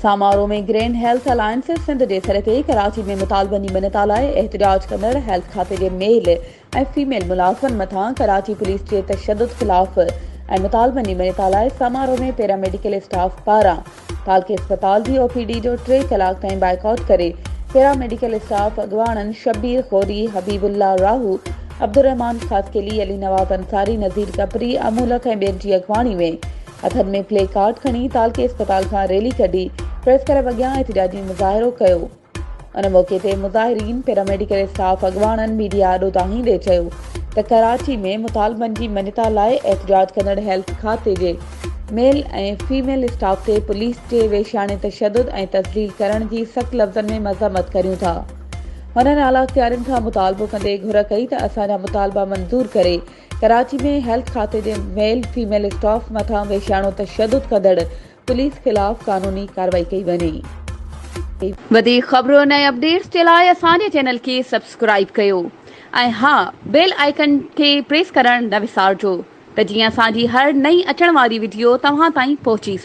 Samaro ۾ green health alliance Sindh جي سڏ تي ڪراچي ۾ مطالبن جي مڃتا لاء احتجاج ڪندڙ هيلٿ کاتي جي ميل ۽ فيميل ملازمن مٿان ڪراچي پوليس جي تشدد خلاف ۽ مطالبن جي مڃتا لاء سامارو ۾ پيراميڊيڪل اسٽاف پاران تعلقي اسپتال جي او پي ڊي جو ٽي ڪلاڪ تائين بائيڪاٽ ڪري پيراميڊيڪل اسٽاف اڳواڻن شبير غوري، حبيب الله راهو، عبدالرحمان خاصخيلي، علي نواز انصاري، نذير ڪپري، امولک ۽ ٻين جي اڳواڻي ۾ هٿن ۾ پلي ڪارڊ کڻي تعلقي اسپتال کان ريلي ڪڍي پريس ڪلب اڳيان احتجاجي مظاهرو ڪيو. ان موقعي تي مظاهرين، پيراميڊيڪل اسٽاف اڳواڻن ميڊيا آڏو دانهيندي چيو ته ڪراچي ۾ مطالبن جي مڃتا لاء احتجاج ڪندڙ هيلٿ کاتي جي ميل ۽ فيميل اسٽاف تي پوليس جي وحشياڻي تشدد ۽ تذليل ڪرڻ جي سخت لفظن ۾ مذمت ڪريون ٿا. هنن اعليٰ اختيارين کان مطالبو ڪندي گهر ڪئي ته اسان جا مطالبا منظور ڪري ڪراچي ۾ هيلٿ کاتي جي ميل فيميل اسٽاف مٿان وحشياڻو تشدد ڪندڙ پوليس خلاف قانوني ڪارروائي ڪئي وڃي. وڌيڪ خبرن ۽ اپڊيٽس جي لاء اسان جي چينل کي سبسڪرائيب ڪيو ۽ ها بيل آئيڪن کي پريس ڪرڻ نه وسارجو ته جيئن اسان جي هر نئين اچڻ واري وڊيو توهان تائين پهچي.